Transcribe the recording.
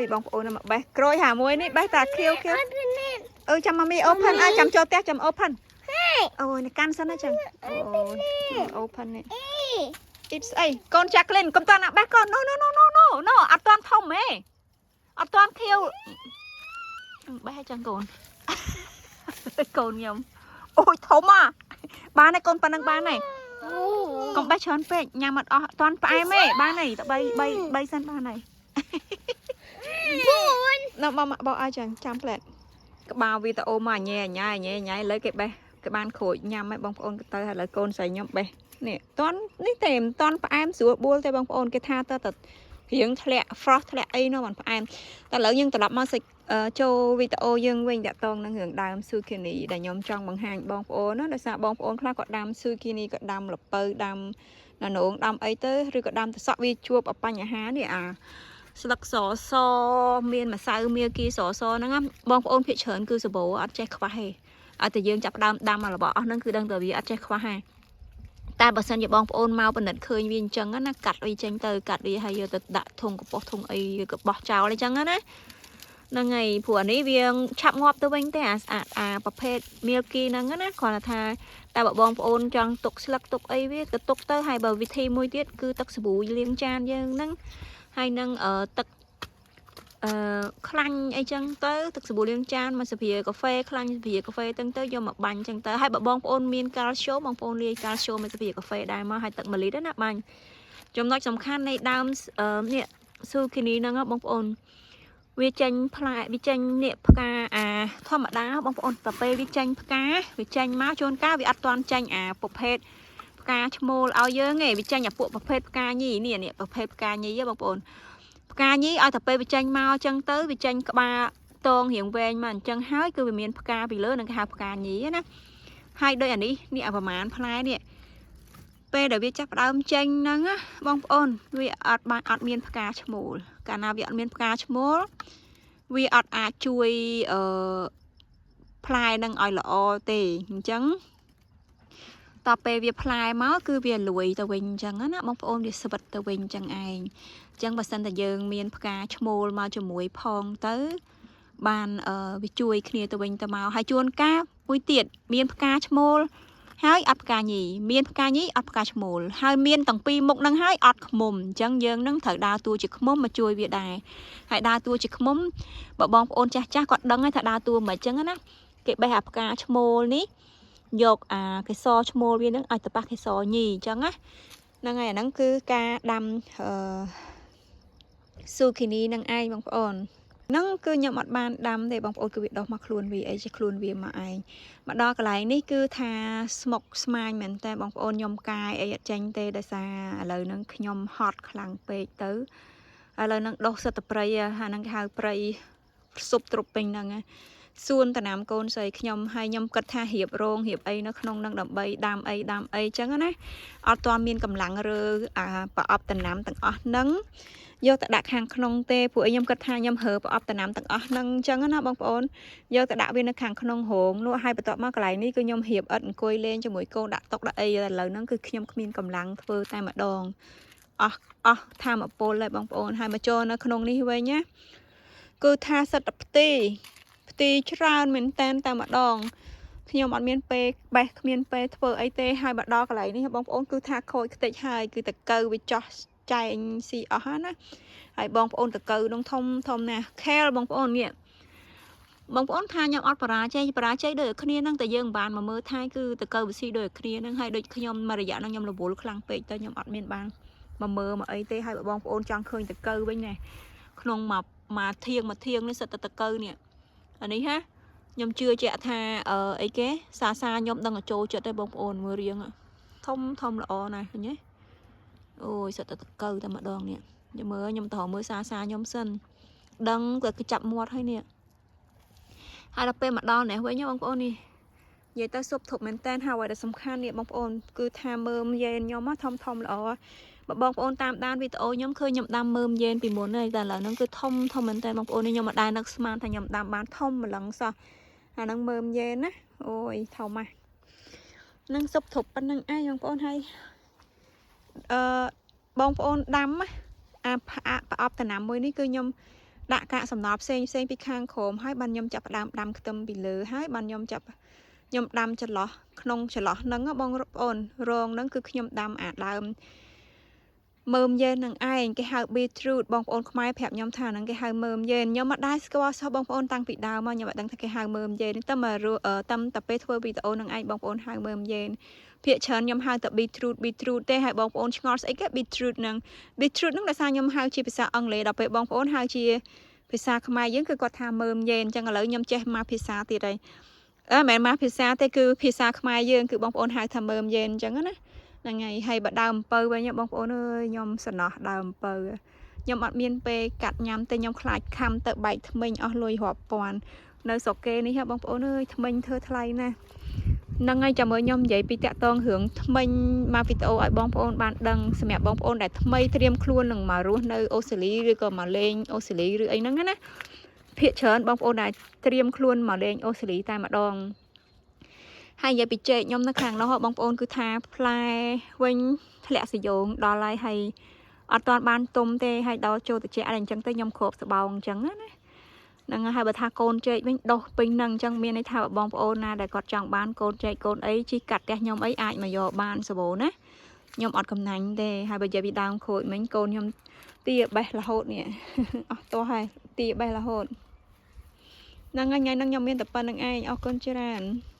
យបងប្អូនមកបេះក្រូចហាមួយនេះបេះតាខៀវខៀវ Open it. អឺចាំ mommy open អើចាំចូលផ្ទះចាំ open. Hey. អូយនេះកាន់សិនណាចឹងអូយ open នេះ Hey. It's អីកូនចាក់លិនកុំតាន់ណាបេះកូន No, no, no, no, no, no អត់តាន់ធំទេអត់តាន់ខៀវបេះឲ្យចឹងកូនកូនខ្ញុំអូយធំអាបានហើយកូនប៉ុណ្ណឹងបានហើយកុំបេះច្រើនពេកញ៉ាំអត់អស់អត់តាន់ផ្អែមទេបានហើយតែ3 3 3សិនបានហើយ Born. នៅមកមកបោកឲ្យចឹងចាំផ្លែតក្បាលវីដេអូមកអញ៉ែអញ៉ែអញ៉ែអញ៉ែឥឡូវគេបេះគេបានក្រូចញ៉ាំឲ្យបងប្អូនក៏ទៅហើយឥឡូវកូនស្រីខ្ញុំបេះនេះតន់នេះទេមិនតន់ផ្អែមស្រួលបួលទេបងប្អូនគេថាតើតរៀងធ្លាក់ frost ធ្លាក់អីនោះមិនផ្អែមតែឥឡូវយើងត្រឡប់មកសាច់ចូលវីដេអូយើងវិញតាក់ទងនឹងរឿងដើម zucchini ដែលខ្ញុំចង់បង្ហាញបងប្អូនណាដោយសារបងប្អូនខ្លះក៏ដាំ zucchini ក៏ដាំល្ពៅដាំណានងដាំអីទៅឬក៏ដាំត្រសក់វាជួបបញ្ហានេះអា ស្លឹកសសមានម្សៅមៀគីសសហ្នឹងណាបងប្អូនភាគច្រើនគឺសបោអត់ចេះខ្វះទេអត់តែយើងចាប់ផ្ដើមដាំរបស់អស់ហ្នឹងគឺដឹងតែវាអត់ចេះខ្វះទេតែបើសិនជាបងប្អូនមកពិនិត្យឃើញវាអញ្ចឹងណាកាត់វាចេញទៅកាត់វាហើយយកទៅដាក់ធុងកប៉ុសធុងអីក៏បោះចោលអញ្ចឹងណាហ្នឹងហើយព្រោះអានេះវាឆាប់ងាប់ទៅវិញទេអាស្អាតអាប្រភេទ milky ហ្នឹងណាគ្រាន់តែថាតែបើបងប្អូនចង់ទុកស្លឹកទុកអីវាក៏ទុកទៅហើយបើវិធីមួយទៀតគឺទឹកសាប៊ូលាងចានយើងហ្នឹងហើយនឹងអឺទឹកអឺខ្លាញ់អីចឹងទៅទឹកសាប៊ូលាងចានមកស្ភាកាហ្វេខ្លាញ់ស្ភាកាហ្វេចឹងទៅយកមកបាញ់ចឹងទៅហើយបើបងប្អូនមានកាល់ស្យូមបងប្អូនលាយកាល់ស្យូមមកស្ភាកាហ្វេដែរមកហើយទឹកម្លិះណាបាញ់ចំណុចសំខាន់នៃដើមអឺនេះ zucchini ហ្នឹងបងប្អូនវាចេញផ្លែវាចេញនេះផ្កាអាធម្មតាបងប្អូនតែពេលវាចេញផ្កាវាចេញមកជួនកាលវាអត់ទាន់ចេញអាប្រភេទផ្កាឈ្មោលឲ្យយើងទេវាចេញអាពួកប្រភេទផ្កាញីនេះនេះប្រភេទផ្កាញីហ៎បងប្អូនផ្កាញីឲ្យតែពេលវាចេញមកអញ្ចឹងទៅវាចេញក្បាលតងរៀងវែងមកអញ្ចឹងហើយគឺវាមានផ្កាពីលើនឹងគេហៅផ្កាញីណាហើយដូចអានេះនេះអាប្រមាណផ្លែនេះពេលដែលវាចាប់ផ្ដើមចេញហ្នឹងណាបងប្អូនវាអត់បានអត់មានផ្កាឈ្មោលកាលណាវាអត់មានផ្កាឈ្មោលវាអត់អាចជួយអឺផ្លែនឹងឲ្យល្អទេអញ្ចឹងតពេលវាផ្លែមកគឺវាលួយទៅវិញអញ្ចឹងណាបងប្អូនវាស្វិតទៅវិញអញ្ចឹងឯងអញ្ចឹងបើសិនតែយើងមានផ្កាឈ្មោលមកជាមួយផងទៅបានអឺវាជួយគ្នាទៅវិញទៅមកហើយជួនកាលមួយទៀតមានផ្កាឈ្មោលហើយអត់ផ្កាញីមានផ្កាញីអត់ផ្កាឈ្មោលហើយមានទាំងពីរមុខហ្នឹងហើយអត់ខ្មុំអញ្ចឹងយើងនឹងត្រូវដើរតួជាខ្មុំមកជួយវាដែរហើយដើរតួជាខ្មុំបើបងប្អូនចាស់ចាស់គាត់ដឹងហើយថាដើរតួមិនអញ្ចឹងណាគេបេះអាផ្កាឈ្មោលនេះយកអាកេសរឈ្មោលវានឹងឲ្យទៅប៉ះកេសរញីអញ្ចឹងណាហ្នឹងហើយអាហ្នឹងគឺការដាំអឺ zucchini នឹងឯងបងប្អូនហ្នឹងគឺខ្ញុំអត់បានដាំទេបងប្អូនគឺវាដុះមកខ្លួនវាអីជាខ្លួនវាមកឯងមកដល់កន្លែងនេះគឺថាស្មុកស្មាញមែនតើបងប្អូនខ្ញុំកាយអីអត់ចេញទេដោយសារឥឡូវហ្នឹងខ្ញុំហត់ខ្លាំងពេកទៅឥឡូវហ្នឹងដុះសិតតែព្រៃអាហ្នឹងគេហៅព្រៃស៊ុបទ្រុបពេញហ្នឹងសួនតំណាមកូនស្រីខ្ញុំហើយខ្ញុំគិតថារៀបរោងរៀបអីនៅក្នុងនឹងដើម្បីដាំអីដាំអីចឹងណាអត់ទាន់មានកម្លាំងរើអាប្រអប់តំណាំទាំងអស់ហ្នឹងយកទៅដាក់ខាងក្នុងទេព្រោះអីខ្ញុំគិតថាខ្ញុំរើប្រអប់តំណាំទាំងអស់ហ្នឹងអញ្ចឹងណាបងប្អូនយកទៅដាក់វានៅខាងក្នុងរោងនោះហើយបន្ទាប់មកកន្លែងនេះគឺខ្ញុំរៀបឥតអង្គុយលេងជាមួយកូនដាក់តុដាក់អីឥឡូវហ្នឹងគឺខ្ញុំគ្មានកម្លាំងធ្វើតែម្ដងអស់អស់ធម៌ពលហើយបងប្អូនហើយមកចូលនៅក្នុងនេះវិញណាគឺថាសិតតែផ្ទីផ្ទីច្រើនមែនតែនតែម្ដងខ្ញុំអត់មានពេលបេះគ្មានពេលធ្វើអីទេហើយមកដល់កន្លែងនេះបងប្អូនគឺថាខូចខ្ទេចហើយគឺតកៅវាចោះចែងស៊ីអស់ណាហើយបងប្អូនតកៅនឹងធំធំណាស់ខែលបងប្អូននេះបងប្អូនថាខ្ញុំអត់បរាជ័យបរាជ័យដូចគ្នាហ្នឹងតែយើងមិនបានមកមើលថែគឺតកៅវិស៊ីដូចគ្នាហ្នឹងហើយដូចខ្ញុំមួយរយៈហ្នឹងខ្ញុំរវល់ខ្លាំងពេកទៅខ្ញុំអត់មានបានមកមើលមកអីទេហើយបងប្អូនចង់ឃើញតកៅវិញណែក្នុងមកមកធៀងមកធៀងនេះសិតតែតកៅនេះអានេះហាខ្ញុំជឿជាក់ថាអឺអីគេសាសាខ្ញុំដឹងតែចូលចិត្តទេបងប្អូនមើលរៀងធំធំល្អណាស់ឃើញទេអូយសិតតែតកៅតែម្ដងនេះខ្ញុំមើលខ្ញុំទៅមើលសាសាខ្ញុំសិនដឹងតែគឺចាប់មាត់ហើយនេះហើយដល់ពេលមកដល់នេះវិញបងប្អូននេះនិយាយទៅសុបធប់មែនតើហើយអ្វីដែលសំខាន់នេះបងប្អូនគឺថាមើមយេនខ្ញុំធំធំល្អបើបងប្អូនតាមដានវីដេអូខ្ញុំឃើញខ្ញុំដាំមើមយេនពីមុនហើយតែឥឡូវហ្នឹងគឺធំធំមែនតើបងប្អូននេះខ្ញុំមិនដែលនឹកស្មានថាខ្ញុំដាំបានធំម្លឹងសោះអាហ្នឹងមើមយេនណាអូយធំណាស់នឹងសុបធប់ប៉ុណ្្នឹងឯងបងប្អូនហើយអឺបងប្អូនដាំអាផ្អាកប្រអប់តំណាំមួយនេះគឺខ្ញុំ ដាក់កាកសំណល់ផ្សេងផ្សេងពីខាងក្រោមហើយបានខ្ញុំចាប់ផ្ដើមដាំខ្ទឹមពីលើហើយបានខ្ញុំចាប់ខ្ញុំដាំចន្លោះក្នុងចន្លោះហ្នឹងបងប្អូនរងហ្នឹងគឺខ្ញុំដាំអាដើមមើមយេននឹងឯងគេហៅ beetroot បងប្អូនខ្មែរប្រាប់ខ្ញុំថាហ្នឹងគេហៅមើមយេនខ្ញុំអត់ដែរស្គាល់សោះបងប្អូនតាំងពីដើមមកខ្ញុំអត់ដឹងថាគេហៅមើមយេនតែមកតាមតែពេលធ្វើវីដេអូនឹងឯងបងប្អូនហៅមើមយេនភាគច្រើនខ្ញុំហៅតែ beetroot beetroot ទេហើយបងប្អូនឆ្ងល់ស្អីគេ beetroot ហ្នឹង beetroot ហ្នឹងដោយសារខ្ញុំហៅជាភាសាអង់គ្លេសដល់ពេលបងប្អូនហៅជាភាសាខ្មែរយើងគឺគាត់ថាមើមយេនអញ្ចឹងឥឡូវខ្ញុំចេះមកភាសាទៀតហើយអឺមិនមែនមកភាសាទេគឺភាសាខ្មែរយើងគឺបងប្អូនហៅថាមើមយេនអញ្ចឹងណាហ្នឹងហើយហើយបើដើមអំពៅវិញបងប្អូនអើយខ្ញុំសំណោះដើមអំពៅខ្ញុំអត់មានពេលកាត់ញ៉ាំទេខ្ញុំខ្លាចខំទៅបែកធ្មេញអស់លុយរាប់ពាន់នៅស្រុកគេនេះបងប្អូនអើយធ្មេញធ្វើថ្លៃណាស់ហ្នឹងហើយចាំមើលខ្ញុំនិយាយពីតាក់តងរឿងធ្មេញមកវីដេអូឲ្យបងប្អូនបានដឹងសម្រាប់បងប្អូនដែលថ្មីត្រៀមខ្លួននឹងមករស់នៅអូស្ត្រាលីឬក៏មកលេងអូស្ត្រាលីឬអីហ្នឹងណាភាគច្រើនបងប្អូនដែលត្រៀមខ្លួនមកលេងអូស្ត្រាលីតែម្ដងហើយនិយាយពីចេកខ្ញុំនៅខាងនោះបងប្អូនគឺថាផ្លែវិញធ្លាក់សយោងដល់ហើយហើយអត់ទាន់បានទុំទេហើយដល់ចូលតិចអីអញ្ចឹងទៅខ្ញុំគ្របសបោងអញ្ចឹងណាហ្នឹងហើយបើថាកូនចេកវិញដុះពេញហ្នឹងអញ្ចឹងមានន័យថាបងប្អូនណាដែលគាត់ចង់បានកូនចេកកូនអីជីកាត់ផ្ទះខ្ញុំអីអាចមកយកបានសបោណាខ្ញុំអត់កំណាញ់ទេហើយបើនិយាយពីដើមក្រូចមិញកូនខ្ញុំទាបេះរហូតនេះ អស់តោះហើយទាបេះរហូតហ្នឹងហើយថ្ងៃហ្នឹងខ្ញុំមានតែប៉ុណ្្នឹងឯងអរគុណច្រើន។